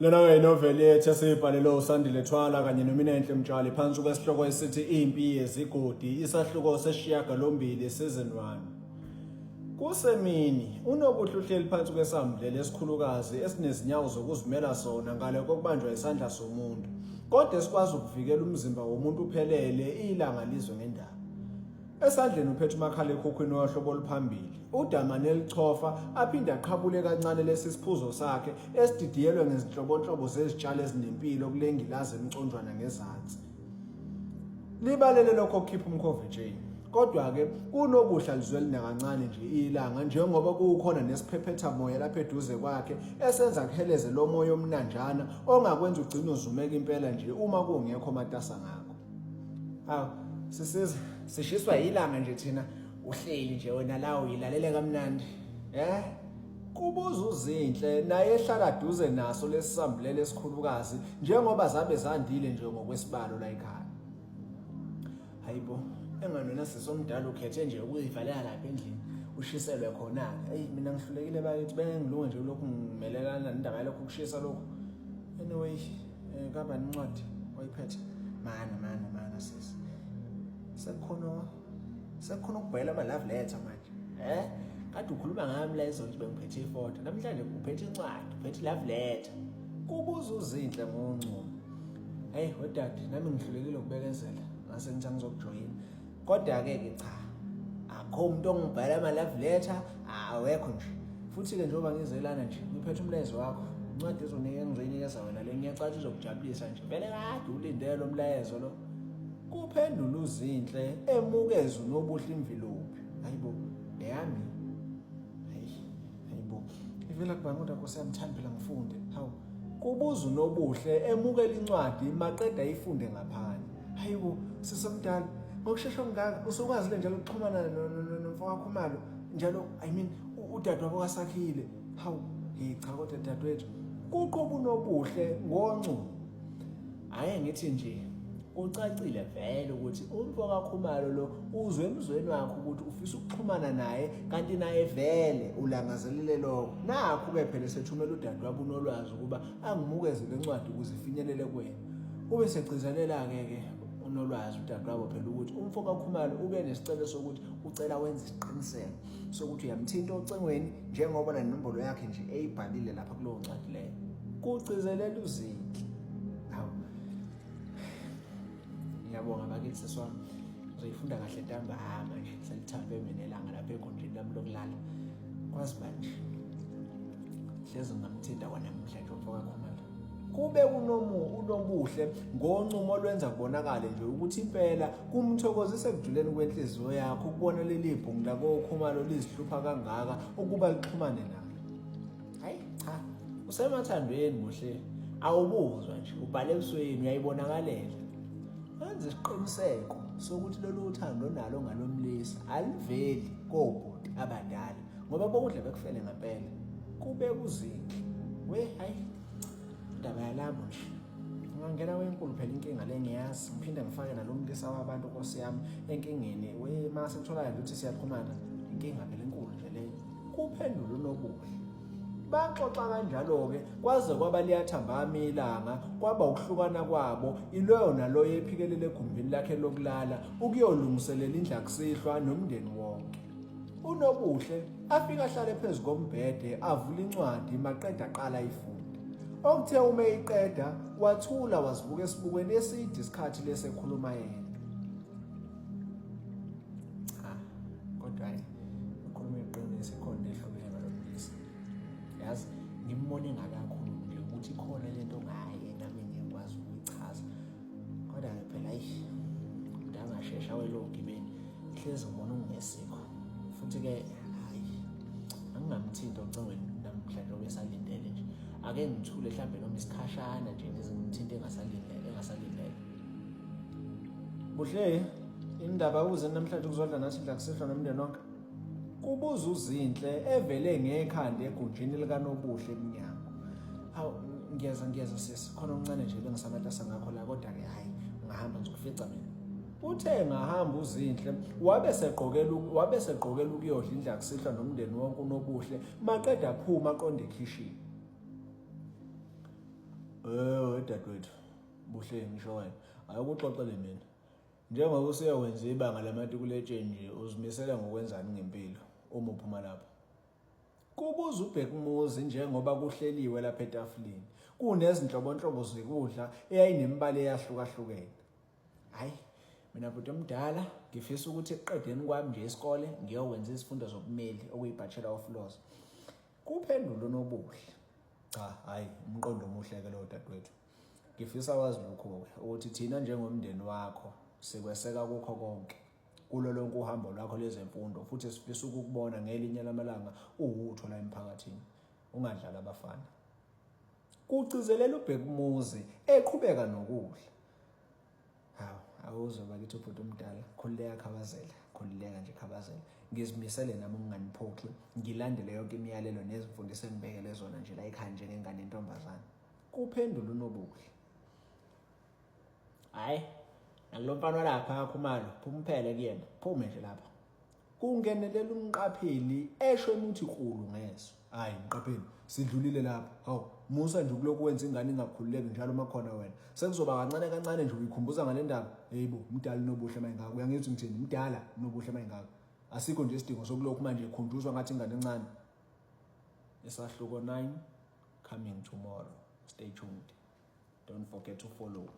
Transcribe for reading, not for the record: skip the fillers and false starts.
Lena-ke inoveli yethu esiyibhalelwe uSandile Thwala kanye noMinenhle Mtshali phansi kwesihloko esithi Impi Yezigodi, isahluko sesishiyagalombili season 1. Kusemini, uNobuhle uhleli phansi kwesambulelo esikhulukazi esinezinyawo zokuzimela sona ngale kokubanjwa isandla somuntu, kodwa esikwazi ukuvikela umzimba womuntu uphelele ilanga lizwe ngendaba. Esandleni uphethe umakhalekhukhwini wohlobo oluphambili, udamane elichofa aphinde aqhabule kancane lesi siphuzo sakhe esididiyelwe ngezinhlobonhlobo zezitshalo ezinempilo kule ngilazi emconjwana ngezansi. Libalele lokho okukhipha umkhovu etsheni. Kodwa-ke kunokuhla lizweli nakancane nje ilanga njengoba kukhona nesiphephetha moya lapha eduze kwakhe esenza kuheleze lo moya omnanjana ongakwenza ugcine uzumeka impela nje uma kungekho matasa ngakho. Hawu, sisiza sishiswa yilanga nje thina uhleli nje wena la uyilalele kamnandi. Eh? Kubuza uZinhle naye ehlala duze naso lesisambulelo esikhulukazi njengoba zabe zandile nje ngokwesibalo la ekhaya. Hayibo, enganona sisi omdala ukhethe nje ukuyivalela lapha endlini ushiselwe khona-ke. Eyi mina ngihlulekile bakithi bengeke ngilunge nje lokhu ngimelelana nendaba yalokhu kushisa lokhu. Anyway, eh, kabani incwadi oyiphethe? Mana mana mana sisi. Sekukhona sekukhona ukubhayela ama-love letter manje. Eh? Kade ukhuluma ngami la izolo ukuthi bengiphethe ifoto. Namhlanje uphethe incwadi, uphethe love letter. Kubuza uZinhle ngoncumo. Hey wedade nami ngihlulekile ukubekezela ngase ngithi angizokujoyina. Kodwa ke ke cha. Akho umuntu ongibhala ama love letter awekho nje. Futhi ke njengoba ngizelana nje ngiphethe umlayezo wakho. Incwadi ezonika engizoyinikeza wena le ngiyacathi izokujabulisa nje. Vele kade ulindele lo mlayezo lo. Kuphendula uZinhle emukeza uNobuhle imvilophi. Hayibo, eyami. Hayi, hayibo. Ivela kubani kodwa Nkosi yami thandi phela ngifunde. Hawu. Kubuza uNobuhle emukela incwadi maqeda ayifunde ngaphandle. Hayibo, sisomdala. Ngokushesha okungaka usukwazile njalo ukuxhumana nomfowakho Khumalo njalo I mean udadewabo kaSakhile. Hawu, hey cha kodwa dadewethu. Kuqhuba uNobuhle ngoncumo. Ake ngithi nje kucacile vele ukuthi umfo kaKhumalo lo uzwe emzweni wakhe ukuthi ufisa ukuxhumana naye kanti naye vele ulangazelele lokho. Nakhu ke phela sethumela udadewabo uNolwazi ukuba angimukeze le ncwadi ukuze ifinyelele kuwena. Ube segcizelela-ke ke uNolwazi udadewabo phela ukuthi umfo kaKhumalo ube nesicelo sokuthi ucela wenze isiqiniseko sokuthi uyamthinta ocingweni njengoba nenombolo yakhe nje eyibhalile lapha kulowo ncwadi leyo kugcizelela uZinhle hawu ngiyabonga bakithi sisi wami ngizoyifunda kahle ntambama nje selithambe mina ilanga lapha egunjini lami lokulala kwazi manje hlezi ngingamthinta kwanamuhla nje umfo kakhumalo Kube unomu unobuhle ngoncumo olwenza kubonakale nje ukuthi impela kumthokozisa ekujuleni kwenhliziyo yakho ukubona leli bhungu lakoKhumalo lizihlupha kangaka ukuba lixhumane nalo. Hayi cha, usemathandweni muhle. Awubuzwa nje, ubhale ebusweni uyayibonakalela. Wenza isiqiniseko sokuthi lolu uthando onalo ngalomlisa aluveli kobhuti abadala ngoba bokudla bekufele ngempela. Kube kuzinhle. We hayi indaba yalabo nje ungangena kwenkulu phela inkinga le ngiyazi ngiphinde ngifake nalo mlisa wabantu nkosi yami enkingeni we mase kutholakala ukuthi siyaxhumana inkinga phela enkulu nje leyo kuphendula uNobuhle baxoxa kanjalo-ke kwaze kwaba liyathambama ilanga kwaba ukuhlukana kwabo iloyo naloyo ephikelele egumbini lakhe lokulala ukuyolungiselela indlakusihlwa nomndeni wonke UNobuhle afike ahlale phezu kombhede avule incwadi maqeda aqala ayifunde. Okuthe uma eyiqeda wathula wazibuka esibukweni eside isikhathi lesi ekhuluma yena. Cha, kodwa hayi ukhuluma iqiniso ikhona ehlukile ngalomlisa. Yazi ngimbone ngakakhulu nje ukuthi ikhona lento ngaye nami ngiyakwazi ukuyichaza. Kodwa-ke phela ayi umuntu angashesha awele ogibeni hlezi ngibona okungesikho futhi-ke hhayi angingamthinti ocingweni namhlanje obesalindele nje ake ngithule mhlawumbe noma isikhashana nje ngize ngimthinte engasalindele engasalindele Buhle indaba uze namhlanje ukuzodla nathi idla kusihlwa nomndeni wonke Kubuza uZinhle evele ngekhanda egunjini likaNobuhle emnyango. Hawu ngiyeza ngiyeza sisi khona okuncane nje bengisamatasa ngakho la kodwa ke hayi ngahamba ngizokufica mina. Uthe ngahamba uZinhle wabe segqokela wabe segqokela ukuyodla indla kusihlwa nomndeni wonke uNobuhle maqeda phuma aqonde ekhishini. Eh dadewethu, buhle ngisho wena. Ayikuxoxele mina. Njengoba usuyawenza ibanga lamatikuletsheni nje uzimisela ngokwenzani ngempilo uma uphuma lapho? Kubuza uBhekumuzi njengoba kuhleliwe lapha etafuleni. Kunezinhlobonhlobo zokudla eyayinemibala eyahlukahlukene. Hayi, mina bhuti omdala ngifisa ukuthi ekuqedeni kwami nje isikole ngiyokwenza izifundo zobumeli okuyi-Bachelor of Laws. Kuphendula uNobuhle. Cha, hayi, umqondo omuhle ke lowo dadewethu. Ngifisa wazi lokho-ke ukuthi thina njengomndeni wakho sikweseka kukho konke kulo lonke uhambo lwakho lezemfundo futhi sifisa ukukubona ngelinye lamalanga uwutho la emphakathini. Ungadlali abafana. Kugcizelela uBhekumuzi eqhubeka nokudla. Hawu, awuzwe bakithi ubhuti omdala, khululeka Khabazela, khululeka nje Khabazela. Ngizimisele nami ukunganiphoxi, ngilandele yonke imiyalelo nezimfundiso engibekele zona nje la ekhaya njengengane yentombazane. Kuphendula uNobuhle. Hhayi, nakulo mfana walapha Khumalo, phuma uphele kuyena, phume nje lapha. Kungenelela umqapheli esho emuthi kulu ngeso. Hayi mqapheli, sidlulile lapho. Hawu, musa nje ukulokhu wenza ingane ingakhululeki njalo uma khona wena. Sekuzoba kancane kancane nje uyikhumbuza ngale ndaba. Hey bo, mdala uNobuhle mayingaka. Uyangizwa ngithini? Mdala uNobuhle mayingaka. Asikho nje isidingo sokulokhu manje ekhunjuzwa ngathi ingane encane. Isahluko 9 coming tomorrow. Stay tuned. Don't forget to follow.